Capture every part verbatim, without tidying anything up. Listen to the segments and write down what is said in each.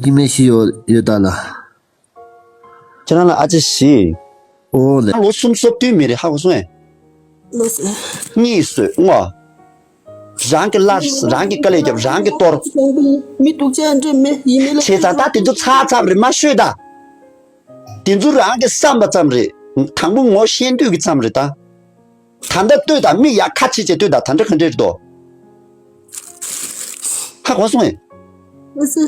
ཡིན་མེད་ཤི་ཡོད་ཡོད་ད་ལ། ཁྱེད་རང་ལ་ཨ་ཅེ་ཞིག་ཨོ་ལེ། ལོ་གསུམ་སོ་བདུན་མི་རེད་ཧ་གོ་སོང་ངས། ལོ་སེ། གཉིས་སོས་ངོ་། རང་གི་ལར་རང་གི་དཀའ་ལས་རྒྱབ་རང་གི་གཏོར། མི་སྡུག་ཅག་འདྲ་མེད་ཡིན་མེད་ལ། བྱས་ཙང་ད་དེ་ཚོ་ཚར་ཚར་རེད་མ་ཤོད་ད། དེ་ཚོ་རང་གི་བསམ་པ་ཙམ་རེད། དང་པོ་ངོ་ཤེས་འདོད་ཀྱི་ཙམ་རེད་ད། ད་ལྟ་ལྟོས་དང་མི་ཡག་ཁ་ཕྱེ་བྱས་ལྟོས་དང་ད་ལྟ་ག་འདྲས་རེད་དོ། ཧ་གོ་སོང་ངས། ཨ་ཙི།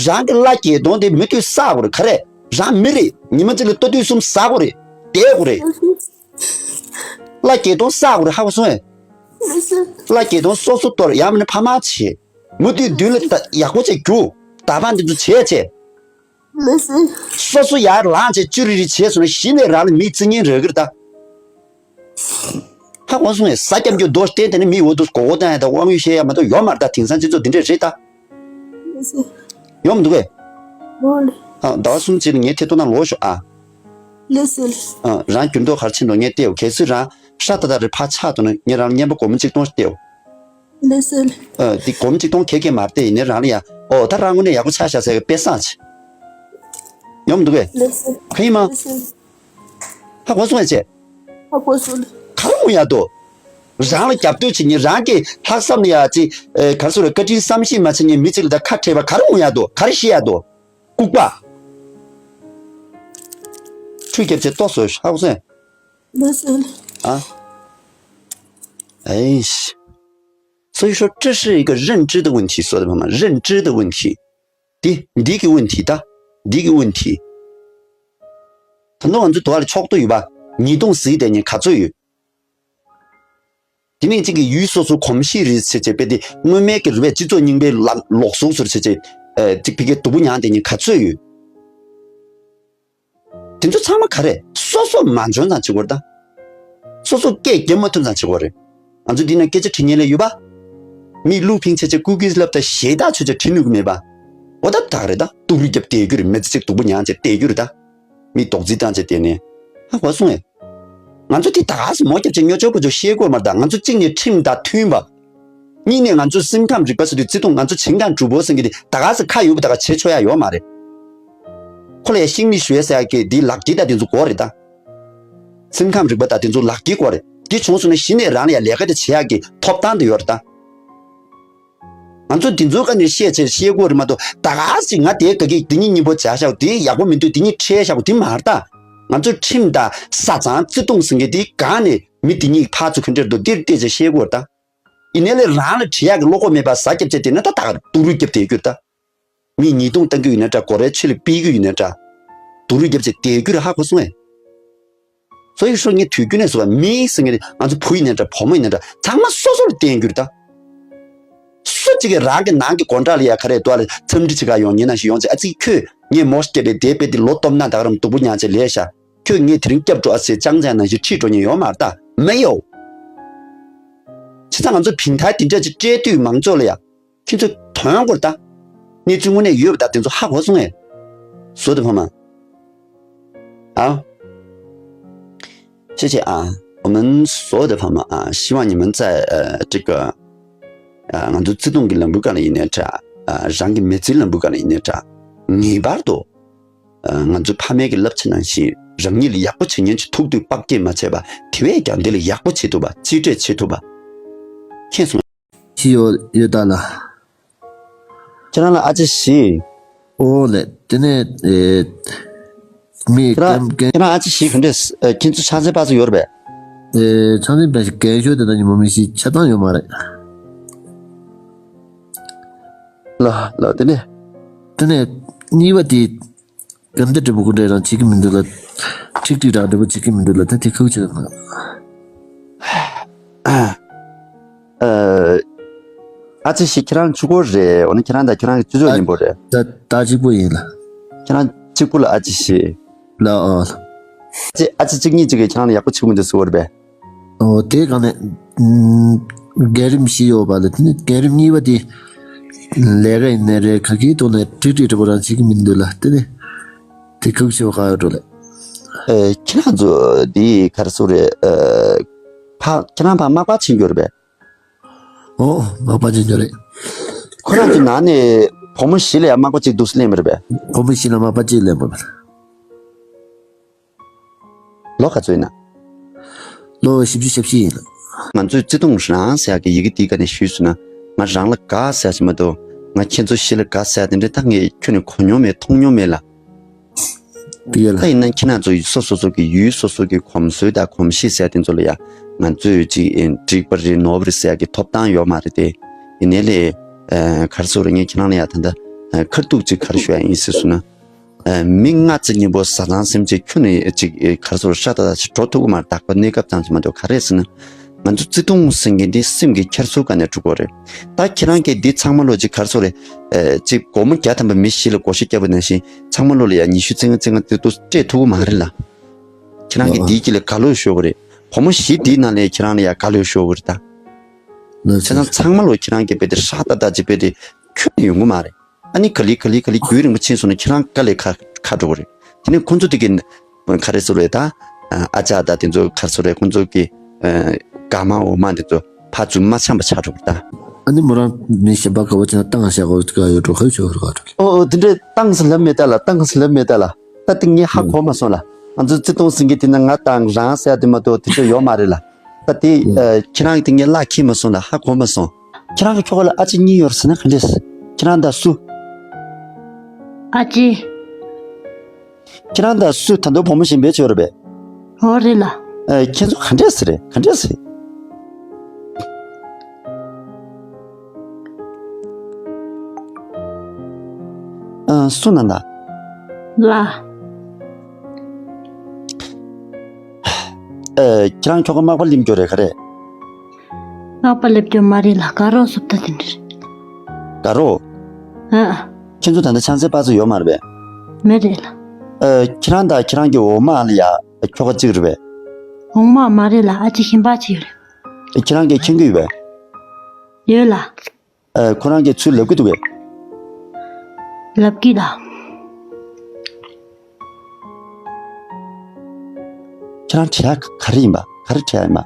རང་གི་བླ་བརྒྱད་སྟོང་དེ་མུ་མཐུད་བསགས་དགོས་རེད་ག་རེ། རང་མི་རེད་ཉི་མ་གཅིག་ལ་ལྟོ་དུས་གསུམ་ཟ་དགོས་རེད་བསྡད་དགོས་རེད། ཨ་ཙི། བླ་བརྒྱད་སྟོང་བསགས་དགོས་རེད་ཧ་གོ་སོང་ངས། ཨ་ཙི། བླ་བརྒྱད་སྟོང་སོ་སོ་གཏོར་ཡང་མིན་ན་ཕ་མ་བྱེད། མུ་མཐུད་མདུན་ལ་ད་ཡག་པོ་བྱས་རྒྱུག་ད་ཕན་དེ་ཚོ་བྱས་བྱས། ལགས་སེ། སོ་སོ་ཡར་ལངས་བྱས་ཅི་རིགས་རིགས་བྱས་སོང་ན་གཞི་ནས་རང་ལ་མིའི་རྩིས་ཉེན་རག་གི་རེད་ད། ཧ་གོ་སོང་ངས། ཟ་སྐྱབས་འཇུག་རྡོ་བསྟན་དེ་ནི་མིའི་འོག་ཏུ་མགོ་སྐོར་བཏང་ཡ་དང་དབང་ཡོད་བཤད་ཡ་མ་གཏོགས་ཡོད་མ་རེད་ད། དེང་སང་སྤྱི་ཚོགས་འདི་འདྲས་རེད་ད། ལགས་སེ། ཡོང་མི་འདུག་གས། ཡོང་ལེ། ཨ། ཟླ་བ་གསུམ་རྗེས་ལ་ངའི་ཐད་གཏོང་ནང་ལོག་ཤོག་ཨ། ལགས་སེ། ཨ། རང་འགྱུར་ལྡོག་ག་རེ་ཕྱིན་འགྲོ་ངས་བལྟས་ཡོད། གལ་སྲིད་རང་ཧྲ་ཏག་ཏག་རེད་ཕར་ཆགས་འདུག་ན་ངས་རང་ལ་རྔན་པ་སྒོར་མོ་གཅིག་སྟོང་ཞིག་སྟེར་ཡོད། ལགས་སེ། ཨ། འདི་སྒོར་མོ་གཅིག་སྟོང་ཁེ་ཁེ་མ་རེད་དེ་ཡིན་ནའི་རང་ལ་ཡ། ཨོ་ད་རང་དངོས་གནས་ཡག་པོ་ཆགས་ཤག་ཟེར་གི་དཔེ་བཟང་ཆེ། ཡོང་མི་འདུག་གས། ལགས་སེ། ག་ཡིན་མ། ལགས་སེ། ཧ་གོ་སོང་ངས་ཅེ། ཧ་གོ་སོང་། ག་རེ་ངུ་ཡག་འདུག་རང་ལ་རྒྱབ་གཏོད་བྱེད་མཁན་རང་གི་ལྷག་བསམ་ལ་ཡ་ཅི། ཨེ། ག་རེ་ཟེར་བཀའ་དྲིན་བསམ་ཤེས་མ་བྱེད་མཁན་མི་གཅིག་ལ་ད་ཁ་བྲལ་བ་ག་རེ་ངུ་ཡག་འདུག་ག་རེ་ཤེས་ཡག་འདུག་ལྐུགས་པ། ཁྲུས་བརྒྱབ་བྱས་ལྟོ་ཟོས་ཧ་གོ་སོང་ངས། ལགས་སེ། ཨ། ཨེ། 所以说这是一个认知的问题，所有的朋友们，认知的问题。འདི་འདི་གི་问题ད། འདི་གི་问题། ད་ནོ་ང་ཚོ་དུ་བ་ལ་ཕྱོགས་གཏོགས་ཡོད་པ། ཉིས་སྟོང་ཟིག་དེ་ཉིན་ག་ཚོད་ཡོད། དེ་ནས་གཅིག་གི་ཡུལ་སོ་སོའི་གོམས་གཤིས་རེད་ཟེར་བྱས་པས་དེ་སྔོན་མའི་གི་རེད་པས་སྤྱི་ཚོགས་རྙིང་པའི་ལམ་ལོག་སུག་ཟེར་བྱས་བྱས། ཨེ། གཅིག་ཕ་གིའི་སྡུག་པོ་མྱངས་དེ་ཉིན་ག་ཚོད་ཡོད། དེ་ཚོ་ཚང་མ་ག་རེ། སོ་སོ་མ་འཇོན་ཙང་བྱེད་དགོས་རེད་ད། སོ་སོ་སྐད་རྒྱབ་མ་ཐུབ་ཙང་བྱེད་དགོས་རེད། ང་ཚོ་འདི་ན་སྐད་ཆ་དྲི་མཁན་ལས་ཡོད་པ། མི་ལུག་ཕིང་བྱས་བྱས་ཀུ་ཀི་ལབ་ད་ཞེ་དྲག་ཆོས་ཆ་དྲི་ནུས་ཀྱི་མེད་པ། འོ་ད་ད་ག་རེད་ད། སྡུག་རུས་རྒྱབ་བསྡད་རྒྱུ་རེད། མི་ཚེ་གཅིག་སྡུག་པོ་མྱངས་བྱས་བསྡད་རྒྱུ་རེད་ད། མི་རྡོག་རྫིས་བཏང་བྱས་བསྡད་ནས། ཧ་གོ་སོང་ངས། ང་ཚོ་དེ་ད་ག་སེ་མོ་རྒྱབ་བྱས་སྨྱོ་ཆོག་པོ་ཆོག་བཤད་དགོས་མ་རེད་ད། ང་ཚོ་གཅིག་ནས་ཁྲིམས་དང་མཐུན་པ། གཉིས་ནས་ང་ཚོའི་སེམས་ཁམས་རིག་པ་ཟེར་དུས་བརྩེ་དུང་ང་ཚོ་情感主播ཟེར་མཁན་དེ་ད་ག་སེ་ཁ་ཡོད་པ་ད་ག་བྱེད་ཆོག་ཡ་ཡོད་མ་རེད། ཁོ་ལ་ཡ་心理学ཟེར་ཡ་གི་དེ་ལག་འཁྱེར་ད་དེ་ཚོ་དགོས་རེད་ད། སེམས་ཁམས་རིག་པ་ད་དེ་ཚོ་ལག་འཁྱེར་དགོས་རེད། དེ་བྱུང་སོང་ན་གཞི་ནས་རང་ལ་ཡ་ལས་ཀ་དེ་བྱེད་ཡ་གི་ཐོབ་ཐང་དེ་ཡོད་རེད་ད། ང་ཚོ་དེ་ཚོའི་ཀ་ནས་བཤད་བྱས་བཤད་དགོས་རེད་མ་གཏོགས་ད་ག་སེ་ང་དེ་ག་གི་དེ་གཉིས་སྙིང་པོ་བྱ་བཞག་དེ་ཡག་པོ་མི་འདུག་དེ་གཉིས་ཁྲལ་བཞག་དེ་མ་རེད་ད། ང་ཚོ་ཁྲིམས་དང་ས་གཙང་བརྩེ་དུང་ཟེར་མཁན་དེ་གང་ནས་མི་དེ་གཉིས་ཕར་ཚུར་ག་འདྲ་འགྲོ་འདིར་བལྟས་བྱས་བཤད་དགོས་རེད་ད། ཡིན་ནའི་ལས་རང་ལ་དྲི་ཡག་གི་བློ་ཁོག་མེད་པ་ཟ་སྐྱབས་བྱས་བསྡད་ན་ད་ད་ག་སྡུག་རུས་རྒྱབ་བསྡད་རྒྱུ་རེད་ད། མི་ཉེས་རྡུང་བཏང་གི་ཡོད་ན་འདྲ། སྒོ་རའི་ཕྱི་ལ་ཕུད་ཀྱི་ཡོད་ན་འདྲ། སྡུག་རུས་རྒྱབ་བྱས་བསྡད་རྒྱུ་རེད། ཧ་གོ་སོང་ངས། 所以说ངས་དུས་རྒྱུན་ནས་ཟེར་བ་མི་ཟེར་མཁན་དེ་ང་ཚོ་བུ་ཡིན་ན་འདྲ་བུ་མོ་ཡིན་ན་འདྲ་ཚང་མ་སོ་སོ་ལ་བརྟེན་རྒྱུ་རེད་ད། སུ་གཅིག་གིས་རང་གི་ནང་གི་སྒོ་འགྲམ་ལ་ཡ་ག་རེ་འདུག་ལ་འཚམས་འདྲི་བྱེད་ག་ཡོང་ཉིན་ནང་བཞིན་ཡོང་ཚེ་ཨ་ཙི་ཁྱོད་ངས་མོ་སྐྱེས་པའི་དེ་དཔེ་དེ་ལོ་སྟོབས་ན་ད་ག་རང་སྡུག་པོ་མྱངས་བྱས་ལས་ཤག་ཁྱོད་ངས་དེ་རིང་སྐྱབས་འགྲོ་ཨ་ཟེར་ཅང་ཙང་ནང་བཞིན་ཁྲིད་འགྲོ་མཁན་ཡོད་མ་རེད་ད། མེད་ཡོད། བྱས་ཙང་ང་ཚོ་བིང་ཐའི་དེ་འདྲ་ཅིག་སྤྲད་དུས་མང་ཚོགས་ལ་ཡ། ཁྱེད་ཚོས་དོན་དགོས་ད། གནས་ཚུལ་དངོས་གནས་ཡོད་པ་ད་དེ་ཚོ་ཧ་གོ་སོང་ངས། བཟོ་དེ་ཕ་མ། 好，谢谢啊，我们所有的朋友们啊，希望你们在呃这个呃ང་ཚོ་བརྩེ་དུང་གི་ལམ་བུ་སྒང་ལ་ཡིན་ནའི་འདྲ། ཨ་རང་གི་མི་ཚེའི་ལམ་བུ་སྒང་ལ་ཡིན་ནའི་འདྲ། ངེས་པར་དུ་ཨ་ང་ཚོ་ཕ་མའི་གི་བསླབ་བྱ་ནང་བཞིན་རང་ཉིད་ལ་ཡག་པོ་བྱེད་མཁན་ཅིག་ཐུག་དུས་དཔག་སྐྱེལ་མ་བྱས་པ་དེ་བས་ཀྱང་འདི་ལ་ཡག་པོ་བྱེད་ཐུབ་པ་གཅེས་སྤྲས་བྱེད་ཐུབ་པ། མཁྱེན་སོང་། ཅི་ཡོད་ཡོད་ད་ལ། ཁྱེད་རང་ལ་ཨ་ཅེ་ཞིག་ཨོ་ལེ། དེ་ནས་ཨེ། མི་ཁྱེད་རང་ཀེམ་ཀེམ། ཁྱེད་རང་ཨ་ཅེ་ཞིག་ག་འདྲས་ཨེ་ཁྱེད་ཚོ་ཆང་ཚན་པ་ཚོ་ཡོད་རེད་པས། ཨེ་ཆང་ཚན་པ་ཞིག་རྒན་ཤོས་དེ་ད་ཉི་མ་མི་ཞིག་ཆ་ཚང་ཡོད་མ་རེད། ལ་ལ་དེ་ནས། དེ་ནས་གཉིས་པ་དེ། གན་དེ་འདྲ་པོ་གུ་འདྲ་རང་བྱེད་ཀྱི་མི་འདུག་ལ། ཁྲིག་ཁྲིག་རང་འདྲ་པོ་བྱེད་ཀྱི་མི་འདུག་ལ་ད་དེ་ཁག་ཆེ་ན། ཨ་ཅེ་ཞིག་ཁྱེད་རང་གཅིག་པོ་རེད། འོ་ན་ཁྱེད་རང་དང་ཁྱེད་རང་གི་ཅོ་ཅོ་གཉིས་པོ་རེད། ད་ད་གཅིག་པོ་ཡིན་ལ། ཁྱེད་རང་གཅིག་པོ་ལ་ཨ་ཅེ་ཞིག་ལ་ཨ། ཨ་ཅེ་ཨ་ཅེ་གཅིག་གཉིས་གཅིག་གིས་ཁྱེད་རང་ལ་ཡག་པོ་བྱེད་ཀྱི་མི་འདུག་ཟེར་བ་རེད་པས། ཨོ་དེ་གང་ནས། རྒན་རིམ་བཞི་ཡོད་པ་ལ་དེ་ནི་རྒན་རིམ་གཉིས་པ་དེ། ལས་ཀ་ཡིན་ནའི་རེད་ག་གིའི་ཐོག་ནས་ཁྲིག་ཁྲིག་འདྲ་པོ་རང་བྱེད་ཀྱི་མི་འདུག་ལ་དེ་ནི། དེ་ཁག་ཆེ་བ་ག་ཡོད་འགྲོ་ལེ། ཨེ་ཁྱེད་རང་ཚོ་འདི་ག་རེ་ཟེར་རེད། ཨེ་ཕ་ཁྱེད་རང་ཕ་མག་པ་ཕྱིན་རྒྱུ་རེད་པས། ཨོ་མག་པ་ཕྱིན་རྒྱུ་རེད། ཁོ་རང་ཚོའི་ནང་ནས་ བུ་མོ་བཞི་ལ་ཡང་མག་པ་གཅིག་འདུག་སེ་ལེན་པ་རེད་པས། བུ་མོ་བཞི་ལ་མག་པ་གཅིག་ལེན་པ་རེད། ལོ་ག་ཚོད་ཡིན་ན། ལོ་བཞི་བཅུ་ཞེ་བཞི་ཡིན། ང་ཚོས་བརྩེ་དུང་རང་ཟེར་ཡག་གི་ཡི་གེ་འདིའི་སྒང་ནས་ཞུས་སོང་ན། ང་རང་ལ་དགའ་ཟེར་ཡག་ཅིག་མ་གཏོགས། ང་ཁྱེད་ཚོ་བཞི་ལ་དགའ་ཟེར་ཡག་དེ་འདྲ་ད་ངས་ཁྱོན་ནས་གོ་མྱོང་མེད། མཐོང་མྱོང་མེད་ལ། དེ་ཡོད་ལ། ད་ཡིན་ན་ཁྱེད་རང་ཚོ་སོ་སོ་སོ་གི་ཡུལ་སོ་སོ་གི་གོམས་སྲོལ་དང་གོམས་གཤིས་ཟེར་ཡག་དེ་ཚོ་ལ་ཡ། ང་ཚོས་ཅིག་ཨེ་འགྲིག་པ་རེད་ནོར་བ་རེད་ཟེར་ཡག་གི་ཐོབ་ཐང་ཡོད་མ་རེད་དེ། ཡིན་ནའི་ལས། ཨ། ག་རེ་ཟེར་དགོས་རེད། ངས་ཁྱེད་རང་ལ་ཡ་ད་ལྟ་ཨ་ཁ་ཐུག་ཅིག་ག་རེ་ཞུ་ཡག་ཡིན་ཟེར་སོང་ན། ཨ། མི་ལྔ་ཙམ་གཉིས་པོ་བཟའ་ཚང་སེམས་ཅན་ཁྱོན་ནས་ཅིག་ཨེ་ག་རེ་ཟེར་དགོས་རེད། ཧྲ་ཏག་ཏག་ཅིག་འགྲོ་ཐུབ་ཀྱི་མ་རེད། བདག་པོ་གནས་སྐབས་ཙམ་ཅིག་མ་གཏོགས། ག་རེ་ཟེར་ན། ང་ཚོ་བརྩེ་དུང་ཟེར་མཁན་འདི་སེམས་ཀྱི་འཁྱེར་སོ་སྒང་ནས་འགྲོ་དགོས་རེད། ད་ཁྱེད་རང་གིས་འདི་ཚང་མ་ལོ་ཅིག་ག་རེ་ཟེར་དགོས་རེད། ཨེ་ཅིག་སྒོར་མོ་བརྒྱ་ཐམ་པ་མི་བཞི་ལ་བགོ་བཤའ་བརྒྱབ་པ་ནང་བཞིན་ཚང་མ་ལོ་ལ་ཡ་ཉི་ཤུ་ཙིང་ཙིང་དེ་ཚོ་སྤྲད་ཐུབ་ཀྱི་མ་རེད་ལ། ཁྱེད་རང་གིས་འདིའི་དཀྱིལ་ལ་ག་ལོ་ཤོར་བ་རེད། བུ་མོ་བཞི་འདིའི་ནང་ལ་ཡ་ཁྱེད་རང་ལ་ཡ་ག་ལོ་ཤོར་བ་རེད་ད། བྱས་ཙང་ཚང་མ་ལོ་ཁྱེད་རང་གིས་དཔེ་དེ་ཧྲ་ཏག་ཏག་ཅིག་དཔེ་དེ་ཁྱོན་ནས་ཡོང་གི་མ་རེད། ཨ་ནི་ག་ལེ་ག་ལེ་ག་ལེ་རྒྱུན་རིང་པོ་ཕྱིན་སོང་ན་ཁྱེད་རང་དཀའ་ལས་ཁག་ཁག་འགྲོ་གི་རེད། དེ་ནས་ཁོང་ཚོ་དེ་གི་ག་རེ་ཟེར་རེད་ད། ཨ་ཅག་དང་དེ་ཚོ་ག་རེ་ཟེར་རེད། ཁོང་ཚོ་གི་ཨ་དགའ་མ་འོ་མ་དེ་ཚོ་ཕར་ཚུར་མ་འཆམ་པ་ཆགས་འགྲོ་གི་རེད་ད། ཨ་ནི་མོ་རང་མི་གཞན་པ་ག་བ་ཅིག་ན་བཏང་བཞག་གོ་ག་ཡོད་འགྲོ་ག་ཡོད་ཆོག་རེད་ག་འགྲོ་གི། ཨོ་ཨོ་དེ་འདྲས་བཏང་ཟེར་ལབ་མེད་ད་ལ། བཏང་ཟེར་ལབ་མེད་ད་ལ། ད་དེ་ངས་ཧ་གོ་མ་སོང་ལ། ང་ཚོའི་བརྩེ་དུང་ཟེར་མཁན་དེ་ན་ང་དང་རང་ཟེར་ཡག་དེ་མ་གཏོགས་དེ་ཚོ་ཡོད་མ་རེད་ལ། ད་དེ་ཨ་ཁྱེད་རང་གིས་དེ་ངས་ལག་འཁྱེར་མ་སོང་ལ། ཧ་གོ་མ་སོང་། ཁྱེད་རང་གི་ཁྱོ་ག་ལ་ཨ་ཅེ་གཉིས་ཡོད་རེད་ཟེར་ན་ག་འདྲས། ཁྱེད་རང་དང་སུ། ཨ་ཅེ། ཁྱེད་རང་དང་སུ་ད་དུང་བུ་མོ་གཞན་པའི་ཅིག་ཡོད་རེད་པས། ཨོ་རེད་ལ། ཨ་ཁྱེད་ཚོ་ག་འདྲས་ཟེར་རེད། ག་འདྲས་ཟེར། ཨ་སུ་ན་ད། ལ། ཨ་ཁྱེད་རང་ཁྱོ་ག་མག་པ་ལེན་རྒྱུ་རེད་ག་རེད། མག་པ་ལེན་རྒྱུ་མ་རེད་ལ། དགའ་རོགས་བཟོ་ལྟ་དེ་འདྲ་རེད། དགའ་རོགས། ཨ། ཁྱེད་ཚོ་ད་ལྟ་ཆང་ས་པ་ཚོ་ཡོད་མ་རེད་པས། མེད་རེད་ལ། ཨ་ཁྱེད་རང་དང་ཁྱེད་རང་གི་འོག་མ་ལ་ཡ་ཁྱོ་ག་གཅིག་རེད་པས། འོག་མ་མ་རེད་ལ། ཨ་ཅེ་གཞན་པ་ཅིག་ཡོད་རེད། ཁྱེད་རང་གིས་མཁྱེན་གྱི་ཡོད་པས། ཡོད་ལ། ཨ་ཁོ་རང་གིས་ཚུར་ལབ་ཀྱི་འདུག་གས། ལབ་ཀྱི་ལ། ཁྱེད་རང་དྲི་ཡག་ག་རེ་ཡིན་པ། ག་རེ་དྲི་ཡག་ཡིན་པ།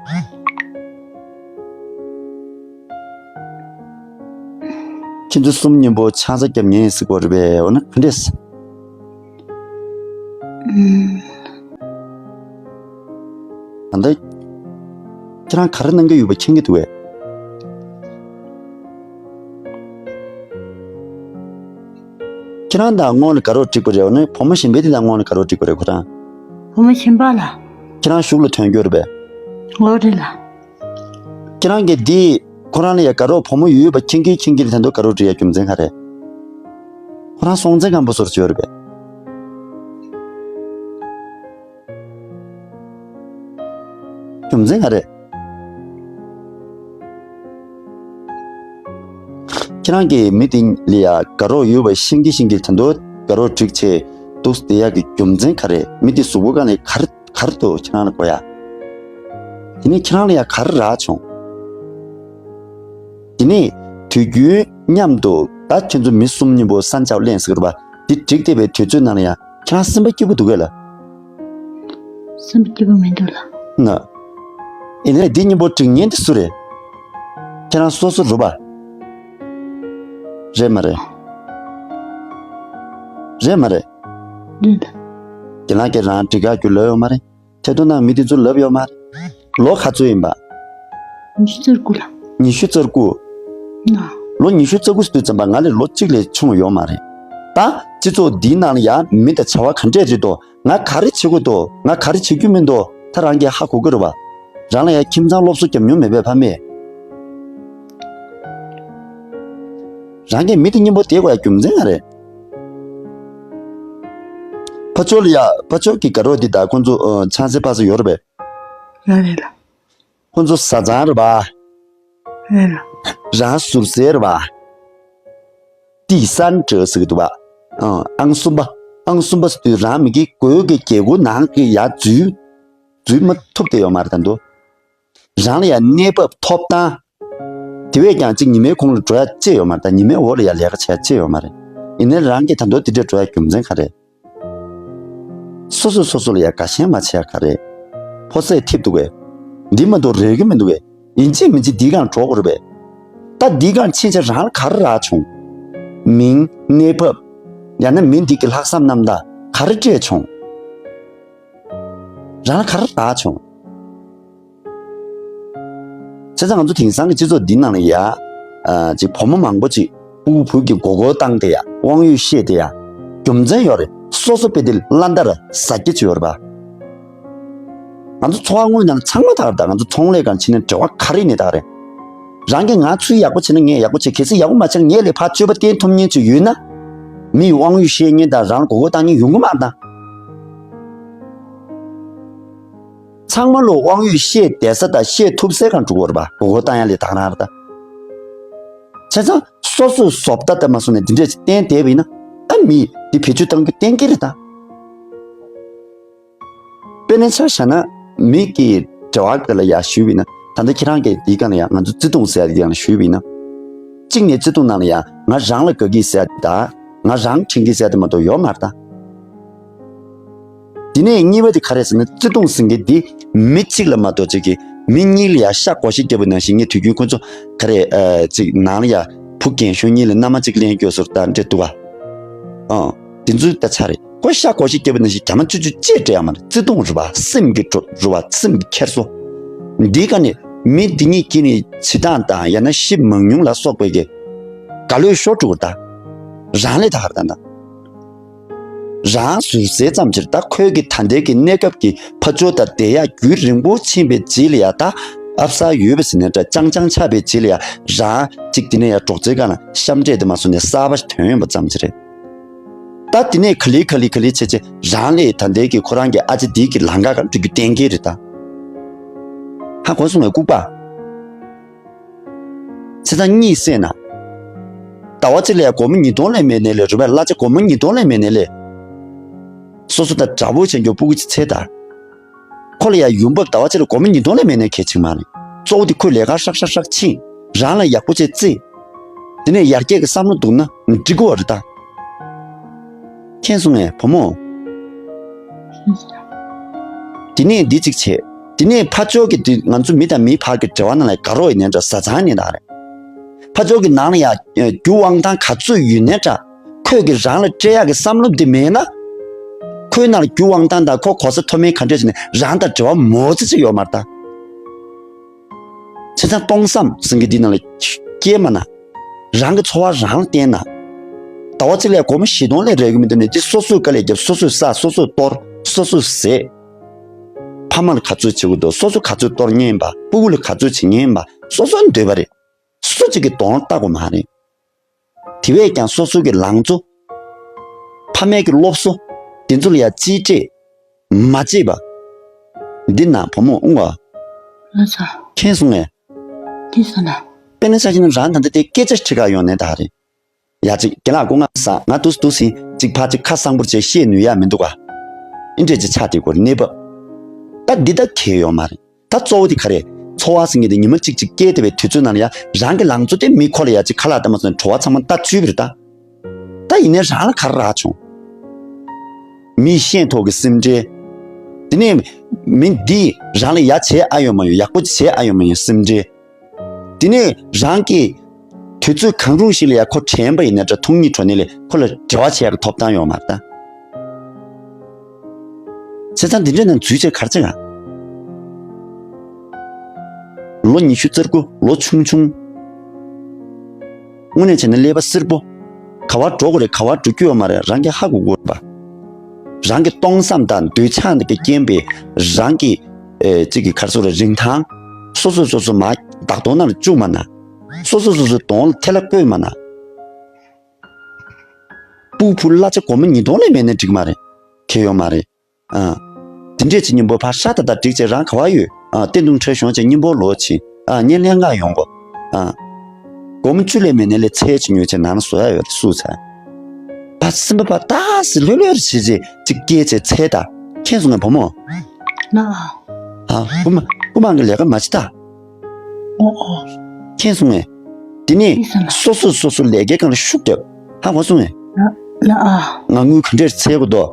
ཁྱེད་ཚོ་གསུམ་མཉམ་པོ་ཆང་ས་རྒྱབ་མཁན་ཟེར་གོ་རེད་པས། འོ་ན་ག་འདྲས། ཨུམ། ད་ལྟ་ཁྱེད་རང་ག་རེ་གནང་གི་ཡོད་པ་མཁྱེན་གྱི་འདུག་གས། ཁྱེད་རང་དང་སྔོན་ལ་དགའ་རོགས་འགྲིག་པ་རེད། འོ་ན་བུ་མོ་གཞན་པའི་དེ་དང་སྔོན་ལ་དགའ་རོགས་འགྲིག་པ་རེད་ཁོ་རང་། བུ་མོ་གཞན་པ་ལ། ཁྱེད་རང་གཞུག་ལ་ཐོན་རྒྱུ་རེད་པས། འོ་རེད་ལ། ཁྱེད་རང་གིས་འདི་ཁོ་རང་ལ་ཡ་དགའ་རོགས་བུ་མོ་ཡོད་པ་མཁྱེན་གྱིན་མཁྱེན་གྱིན་ད་དུང་དགའ་རོགས་འགྲིག་ཡ་རྒྱུ་མཚན་ག་རེ། ཁོ་རང་སྲོང་བཙན་སྒམ་པོ་བཟོ་འདྲ་ཅིག་ཡོད་རེད་པས། རྒྱུ་མཚན་ག་རེ། ཁྱེད་རང་གིས་མི་དེ་ལ་ཡ་དགའ་རོགས་ཡོད་པ་ཤེས་ཀྱིན་ཤེས་ཀྱིན་ད་དུང་དགའ་རོགས་འགྲིག་བྱས་འདུག་བསྡད་ཡག་གི་རྒྱུ་མཚན་ག་རེ། མི་དེ་གཟུགས་པོ་སྒང་ནས་ག་རེ་ག་རེ་འདུག་ཁྱེད་རང་ལ་གོ་ཡ། དེ་ནས་ཁྱེད་རང་ལ་ཡ་ག་རེ་རག་བྱུང་། དེ་ནས་དུས་རྒྱུན་མཉམ་དུ་ད་ཁྱེད་ཚོ་མི་གསུམ་མཉམ་པོ་ས་མཇལ་ལེན་ཟེར་གི་རེད་པ། དེ་འགྲིག་བསྡད་པའི་དུས་ཚོད་ནང་ལ་ཡ་ཁྱེད་རང་སེམས་པ་སྐྱིད་པོ་འདུག་གས་ལ། སེམས་པ་སྐྱིད་པོ་མི་འདུག་ལ། ན། ཡིན་ནའི་འདི་མཉམ་པོ་འགྲིག་མཁན་དེ་སུ་རེད། ཁྱེད་རང་སོ་སོ་རེད་པ། རེད་མ་རེད། རེད་མ་རེད། རེད་ལ། ཁྱེད་རང་གིས་རང་འགྲིག་ག་རྒྱུ་ལབ་ཡོད་མ་རེད། ཐད་གཏོང་ནང་མི་དེ་ཚོ་ལབ་ཡོད་མ་རེད། ལོ་ག་ཚོད་ཡིན་པ། ཉི་ཤུ་རྩ་དགུ་ལ། ཉི་ཤུ་རྩ་དགུ། ན། ལོ་ཉི་ཤུ་རྩ་དགུ་ཟེར་དུས་ཙམ་པ་ང་ལས་ལོ་གཅིག་ལས་ཆུང་ཡོད་མ་རེད། ད་སྤྱི་ཚོགས་འདིའི་ནང་ལ་ཡ་མི་དང་བྱ་བ་ག་འདྲས་རེད་དོ། ང་ག་རེ་བྱེད་དགོས་དོ། ང་ག་རེ་བྱེད་རྒྱུ་མིན་དོ། ད་རང་གིས་ཧ་གོ་གི་རེད་པ། རང་ལ་ཡ་ཁྱིམ་ཚང་སློབ་གསོ་བརྒྱབ་མྱོང་མེད་པའི་ཕ་མས། རང་གིས་མི་དེ་མཉམ་པོ་བསྡད་དགོས་ཡ་རྒྱུ་མཚན་ག་རེ། ཕར་ཕྱོགས་ལ་ཡ་ཕར་ཕྱོགས་ཀྱི་དགའ་རོགས་འདི་དང་ཁོང་ཚོ་ཨ་ཆང་ས་པ་ཚོ་ཡོད་རེད་པས། ཡོད་རེད་ལ། ཁོང་ཚོ་བཟའ་ཚང་རེད་པ། ཡོད་ལ། རང་ཟུར་སེར་རེད་པ། ཏི་སན་ཏྲེ་ཟེར་གི་འདུག་པ། ཨང་གསུམ་པ། ཨང་གསུམ་པ་ཟེར་དུས་རང་མི་གི་གོས་ཀྱི་རྒྱལ་སྒོ་ནང་གི་ཡ་འཛུལ་འཛུལ་མ་ཐུབ་བསྡད་ཡོད་མ་རེད་ད་འདུག་རང་ལ་ཡང་གནས་བབ་ཐོབ་ཐང་། དེ་བས་ཀྱང་གཅིག་ཉི་མའི་གུང་ལ་འགྲོ་ཡ་ཅི་ཡོད་མ་རེད། ད་ཉི་མའི་འོག་ལ་ཡ་ལས་ཀ་བྱེད་ཡ་ཅི་ཡོད་མ་རེད། ཡིན་ནའི་རང་གིས་ད་དུང་དེ་འདྲས་འགྲོ་ཡ་རྒྱུ་མཚན་ག་རེ། སོ་སོས་སོ་སོ་ལ་ཡ་དགའ་ཞེན་མ་བྱེད་ཡ་ག་རེ། ཕོ་སད་ཐེབས་འདུག་གས། འདི་མ་གཏོགས་རེག་གི་མི་འདུག་གས། ཡིན་གཅིག་མིན་གཅིག་འདིའི་སྒང་འགྲོ་དགོས་རེད་པས། ད་འདིའི་སྒང་ཕྱིན་ཆད་རང་ལ་ག་རེ་རག་བྱུང་། མིང་གནས་བབ། ཡང་ན་མི་འདི་གི་ལྷག་བསམ་རྣམ་དག་ག་རེ་སྤྲད་བྱུང་། རང་ལ་ག་རེ་རག་བྱུང་། བྱས་ཙང་ང་ཚོ་དེང་སང་གི་སྤྱི་ཚོགས་འདི་ནང་ལ་ཡ། ཨ། ཅིག་བུ་མོ་མང་པོ་ཅིག་སྤུ་གུ་བུ་གི་མགོ་སྐོར་བཏང་སྟེ་ཡ། དབང་ཡོད་བཤད་དེ་ཡ། རྒྱུ་མཚན་ཡོད་རེད། སོ་སོ་དཔེ་དེ་བླ་འདར་ཟ་རྒྱུ་ཅིག་ཡོད་རེད་པ། ང་ཚོ་འཚོ་བ་དངོས་ནང་ཚང་མ་དག་རེད་ད། ང་ཚོ་ཚོང་ལས་སྒང་ཕྱིན་ན་འབྲེལ་བ་ག་རེ་ཡིན་ནའི་དག་རེད། རང་གིས་ང་ཚུར་ཡག་པོ་བྱས་ན་ངས་ཡག་པོ་བྱེད། གལ་སྲིད་ཡག་པོ་མ་བྱས་ན་ངའི་ལས་ཕར་སྤྱོད་པ་བསྟན་ཐུབ་མཁན་ཅིག་ཡོད་ན། མི་ཡི་དབང་ཡོད་བཤད་མཁན་དང་རང་ལ་མགོ་སྐོར་བཏང་མཁན་ཡོང་གི་མ་རེད་ད། ཚང་མ་ལོ་དབང་ཡོད་བཤད་བསྡད་ས་དང་བཤད་ཐུབ་སའི་སྒང་འགྲོ་གི་ཡོད་རེད་པ། མགོ་སྐོར་བཏང་ཡ་ལས་དག་རང་རེད་ད། བྱས་ཙང་སོ་སོའི་བཟོ་ལྟ་དེ་མ་བཟོ་ནས་འདི་འདྲས་ཅིག་བསྟན་བསྡད་པ་ཡིན་ན། ཨ། མི་འདི་བེད་སྤྱོད་བཏང་རྒྱུ་གཏན་འཁེལ་རེད་ད། དཔེར་ན་ཆ་བཞག་ན། མི་གི་འབྲེལ་བ་དེ་ལ་ཡ་ཞུས་པ་ཡིན་ན། ད་ལྟ་ཁྱེད་རང་གིས་འདིའི་སྒང་ལ་ཡ་ང་ཚོ་བརྩེ་དུང་ཟེར་ཡ་དེ་སྒང་ལ་ཞུས་པ་ཡིན་ན། གཅིག་ནས་བརྩེ་དུང་ནང་ལ་ཡ་ང་རང་ལ་དགའ་གི་ཟེར་ཡ་དེ་དང་། ང་རང་དྲན་གི་ཟེར་ཡ་དེ་མ་གཏོགས་ཡོད་མ་རེད་ད། དེ་ནས་གཉིས་པ་དེ་ག་རེ་ཟེར་ན། བརྩེ་དུང་ཟེར་མཁན་འདི་མི་གཅིག་ལ་མ་གཏོགས་ཅིག་གི་མི་གཉིས་ལ་ཡ་ཤ་སྒོར་གཞས་བརྒྱབ་པ་ནང་བཞིན། ངས་དུས་རྒྱུན་ཁོ་ཚོ་ག་རེ། ཨ། ཅིག་ནང་ལ་ཡ་བུ་རྒན་གཞོན་གཉིས་ལ་མནའ་མ་གཅིག་ལེན་རྒྱུ་ཟེར་ད་འདྲ་འདུག་ག། ཨང་། དེ་ཚོའི་ད་ཆ་རེད། ཁོ་ཤ་སྒོར་གཞས་བརྒྱབ་པ་ནང་བཞིན་རྒྱ་མ་ཆུ་ཆུ་ཅེས་སྤྲད་ཡ་མ་རེད། བརྩེ་དུང་རེད་པ། སེམས་ཀྱི་འགྲོ་རེད་པ། སེམས་ཀྱི་འཁྱེར་སོ། འདིའི་སྒང་ནས་མི་འདི་གཉིས་ཀྱིས་ནི་བྱེད་སྟངས་དང་། ཡང་ན་གཞི་མང་ཉུང་ལ་སོགས་པའི་གི་ག་ལོས་ཤོར་འགྲོ་གི་རེད་ད། རང་ལས་དག་རེད་ད། རང་ཟུར་ཟའི་ཙམ་ཕྱིར། ད་ཁོའི་གི་ད་ལྟའི་གི་གནས་སྐབས་ཀྱི་ཕ་ཇོ་དང་བསྡད་ཡག་རྒྱུན་རིང་པོ་ཕྱིན་པའི་རྗེས་ལ་ཡ། ད་ཨབ་གསར་ཡོད་པ་ཟེར་ནས་འདྲ་རྐྱང་རྐྱང་ཆགས་པའི་རྗེས་ལ་ཡ། རང་གཅིག་དེ་ནས་ཡ་སྒྲོག་ཙེའི་སྒང་ལ་གཤམ་འདྲེས་དེ་མ་བཟོ་ནས་གསར་པ་ཞིག་ཐོན་ཡོང་པ་ཙམ་ཞིག་རེད། ད་དེ་ནས་ག་ལེ་ག་ལེ་ག་ལེ་བྱས་བྱས་རང་ལས་ད་ལྟའི་གི་ཁོ་རང་གི་ཨ་ཅེ་འདིའི་གི་ལམ་ཁ་སྒང་འགྲོ་རྒྱུ་གཏན་འཁེལ་རེད་ད། ཧ་གོ་སོང་ངས་ལྐུགས་པ། བྱས་ཙང་གཉིད་སད་ན། ཟླ་བ་གཅིག་ལ་ཡ་སྒོར་མོ་ཉིས་སྟོང་ལས་མེད་ནའི་ལས། རུ་པའི་གླ་ཆ་སྒོར་མོ་ཉིས་སྟོང་ལས་མེད་ནའི་ལས། སོ་སོ་དང་འདྲ་པོ་བྱེད་རྒྱུ་སྤུ་གུ་ཅིག་འཚོལ་དང་། ཁོ་ལ་ཡ་ཡོང་འབབ་ཟླ་བ་གཅིག་ལ་སྒོར་མོ་ཉིས་སྟོང་ལས་མེད་ནའི་གལ་ཆེ་མ་རེད། གཙོ་བོ་དེ་ཁོས་ལས་ཀ་ཧྲག་ཧྲག་ཧྲག་ཕྱིན། རང་ལ་ཡག་པོ་བྱས་རྩེ། དེ་ནས་ཡར་རྒྱས་ཀྱི་བསམ་བློ་འདུག་ན་འགྲིག་གི་རེད་ད། མཁྱེན་སོང་ངས་བུ་མོ། དེ་ནས་འདི་གཅིག་བྱས། དེ་ནས་ཕ་ཇོ་གི་དེ་ང་ཚོ་མི་དང་མིའི་བར་གྱི་འབྲེལ་བ་ནང་ལ་དགའ་རོགས་ཡིན་ནའི་འདྲ། བཟའ་ཚང་ཡིན་ནའི་འདྲ་རེད། ཕ་ཇོ་གི་ནང་ལ་ཡ་རྒྱུ་དབང་ཐང་ག་ཚོད་ཡོད་ནའི་འདྲ། ཁོས་ཀྱི་རང་ལ་སྤྲད་ཡག་གི་བསམ་བློ་འདི་མེད་ན། ཁོའི་ནང་ལ་རྒྱུ་དབང་ཐང་དང་ཁོ་གོ་ས་མཐོ་དམན་ག་འདྲས་བྱས་ནས་རང་དང་འབྲེལ་བ་མོ་ཙི་ཅིག་ཡོད་མ་རེད་ད། བྱས་ཙང་སྟོང་བསམ་ཟེར་མཁན་འདི་ནང་ལ་སྐྱེས་མ་ན། རང་གི་འཚོ་བ་རང་ལ་བརྟེན་ན། ཟླ་བ་གཅིག་ལ་སྒོར་མོ་བཞི་སྟོང་ལས་རག་གི་མི་འདུག་ནས། འདི་སོ་སོས་དཀའ་ལས་བརྒྱབ། སོ་སོས་བསགས། སོ་སོས་གཏོར། སོ་སོས་ཟས། ཕ་མ་ལ་ག་ཚོད་བྱེད་དགོས་འདུག་སོ་སོ་ག་ཚོད་གཏོར་མཁན་ཡིན་པ། སྤུ་གུ་ལ་ག་ཚོད་བྱེད་མཁན་ཡིན་པ་སོ་སོའི་འདོད་པ་རེད། སུ་གཅིག་གིས་གདོང་ལ་བལྟ་དགོས་མ་རེད། དེ་བས་ཀྱང་སོ་སོ་གི་ལང་ཚོ། ཕ་མའི་གི་སློབ་གསོ། དེ་ཚོ་ལ་ཡ་གཅེས་སྤྲས་མ་བྱེད་པ། འདི་ན་བུ་མོ་ཨུང་བ། ལགས་སོ། མཁྱེན་སོང་ངས། མཁྱེན་སོང་ན། དཔེར་ན་ཆ་བཞག་ན་རང་ད་ལྟ་དེ་སྐད་ཆ་དྲི་ག་ཡོང་ནའི་ད་རེད། ཡ་ཅིག་རྒན་ལགས་སྐུ་ངལ་བཟང་། ང་འདུག་སེ་འདུག་སེ་ཅིག་ཕར་ཅིག་ཁ་གསང་པོར་བྱས་བཤད་ནུས་ཡ་མི་འདུག་ག། ཨེ་འདྲས་ཅིག་ཆགས་བསྡད་ཀྱི་ཡོད་རེད་གནས་བབ། ད་འདི་ད་གལ་ཡོད་མ་རེད། ད་གཙོ་བོ་དེ་ག་རེད། འཚོ་བ་ཟེར་མཁན་དེ་ཉི་མ་གཅིག་གཅིག་སྐྱེལ་བསྡད་པའི་དུས་ཚོད་ནང་ལ་ཡ། རང་གི་ལང་ཚོ་དེ་མི་ཁོ་ལ་ཡ་ཅིག་ཁ་ལག་ལྟ་མ་སོང་ནས་བྲོ་བ་ཚང་མ་ལྟ་བཅུག་པ་རེད་ད། ད་ཡིན་ནའི་རང་ལ་ག་རེ་རག་བྱུང་། མིས་ཤེས་ཐོག་གི་སེམས་ཁྲལ། དེ་ནས་མི་འདིས་རང་ལ་ཡ་བྱེད་ཨ་ཡོད་མ་ཡོད། ཡག་པོ་བྱེད་ཨ་ཡོད་མ་ཡོད་སེམས་ཁྲལ། དེ་ནས་རང་གིས་དུས་ཚོད་གང་རུང་ཞིག་ལ་ཡ་ཁོ་དྲན་པ་ཡིན་ན་འདྲ། ཐུག་ཉིད་བྲོ་ནས་ལས་ཁོ་ལ་འབྲེལ་བ་བྱེད་ཡག་གི་ཐོབ་ཐང་ཡོད་མ་རེད་ད། བྱས་ཙང་འདི་འདྲ་ནང་འཛུལ་བྱས་ག་རེ་བྱེད་ག། ལོ་ཉི་ཤུ་རྩ་དགུ་ལོ་ཆུང་ཆུང་། དངོས་གནས་བྱས་ན་ཀླད་པ་སེར་པོ། ག་བར་འགྲོ་དགོས་རེད། ག་བར་འགྲོ་རྒྱུ་ཡོད་མ་རེད། རང་གིས་ཧ་གོ་དགོས་རེད་པ། རང་གི་སྟོང་བསམ་དང་འདོད་ཆགས་འདི་གིས་རྐྱེན་པས་རང་གི་ཨེ་གཅིག་གི་ག་རེ་ཟེར་དགོས་རེད། རིན་ཐང་། སོ་སོས་སོ་སོ་མར་བདག་དོན་ནང་ལ་བཅུག་མ་ན། སོ་སོས་སོ་སོའི་གདོང་ལ་ཐལ་བ་བཀོད་མ་ན། སྤུ་གུ་བུ་གླ་ཆ་སྒོར་མོ་ཉིས་སྟོང་ལས་མེད་ན་འགྲིག་མ་རེད། གལ་ཡོད་མ་རེད། ཨ། དེ་འདྲས་ཅིག་སྙིང་པོ་ཕར་ཧྲ་ཏ་ཏ་བསྒྲིགས་བྱས་རང་ག་བ་ཡོད། ཨ། བརྟན་ཐུང་ཁྲོད་ཤོང་བྱས་སྙིང་པོ་ལོག་ཕྱིན། ཨ། ངས་ལན་ངག་ཡོང་གོ། ཨ། སྒོར་མོ་བཅུ་ལས་མེད་ནའི་ལས་ཚལ་ཅིག་ཉོས་བྱས་ནང་ན་བཟོ་ཡ་ཡོད་རེད་བསུ་ཚར། ཕ་སེམས་པ་ཕར་ཏག་སེ་ལྷོད་ལྷོད་བྱས་བྱས་ཅིག་སྐྱེལ་བྱས་ཚལ་ད། མཁྱེན་སོང་ངས་བུ་མོ། ལགས། ཨ། རྐུ་མ་རྐུ་མ་གི་ལས་ཀ་མ་བྱེད་ད། ཨོ་ཨོ། མཁྱེན་སོང་ངས། དེ་ནས་མཁྱེན་སོང་ལགས། སོ་སོས་སོ་སོའི་ལས་ཀའི་སྒང་ལ་ཤུགས་རྒྱབ། ཧ་གོ་སོང་ངས། ལགས་ལགས་ཨ། ང་དངུལ་ག་འདྲས་འཚོལ་དགོས་འདུག་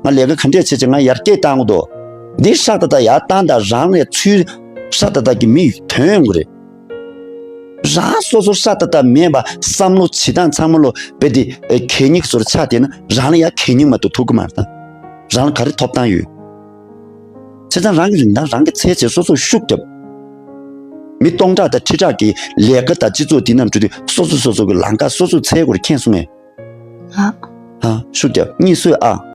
ང་ལས་ཀ་ག་འདྲས་བྱས་བྱས་ང་ཡར་རྒྱས་བཏང་དགོས་འདུག་འདི་ཧྲ་ཏ་ཏ་ཡར་བཏང་དང་རང་ལས་ཚུར་ཧྲ་ཏ་ཏ་གི་མི་ཐོན་ཡོང་གི་རེད། རང་སོ་སོར་ཤ་སྟག་སྟག་མེད་པ་བསམ་བློ་བྱེད་སྟངས་ཚང་མ་ལོ་རྦད་དེ་གད་སྙིགས་བཟོ་འདྲ་ཆགས་བསྡད་ན་རང་ལ་ཡང་གད་སྙིགས་མ་གཏོགས་ཐུག་གི་མ་རེད་ད། རང་ལ་ག་རེ་ཐོབ་ཐང་ཡོད། བྱས་ཙང་རང་གི་རིན་ཐང་རང་གིས་འཚོལ་བྱས་སོ་སོར་ཤུགས་རྒྱབ། མི་སྟོང་ཕྲག་དང་ཁྲི་ཕྲག་གི་ལས་ཀ་དང་སྤྱི་ཚོགས་འདི་རྣམས་འགྲོ་དུས་སོ་སོ་སོ་སོ་གི་ལམ་ཁ་སོ་སོས་འཚོལ་དགོས་རེད། མཁྱེན་སོང་ངས། ཨ། ཧ། ཤུགས་རྒྱབ། གཉིད་སད་ཨ།